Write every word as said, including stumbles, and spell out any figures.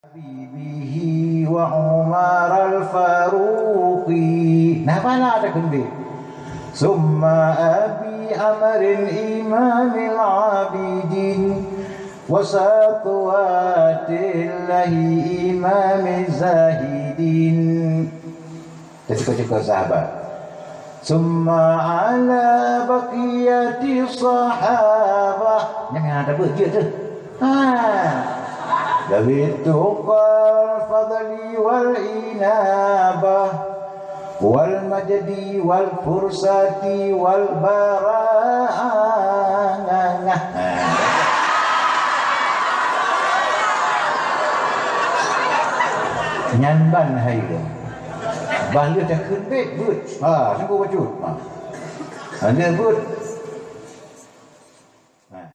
Habibihi wa Umar al-Faruqi. Nah, bala takheun bit. Summa Abi Amrin Imamil Abidin wa Satwatillahi Imamiz Zahidin. Dan syukur-syukur sahabat. Summa ala baqiyati sahabah. Nyang hana tabeuet jeuet tu. Ha. Dawit tuqal fadli wal inabah wal majdi wal fursati wal bara'ah. Nyan ban hai lôn. Bah lheueh takheun bit, beuet. Ha, sunggoh bacut. Ha. Ha, lheueh beuet. Ha.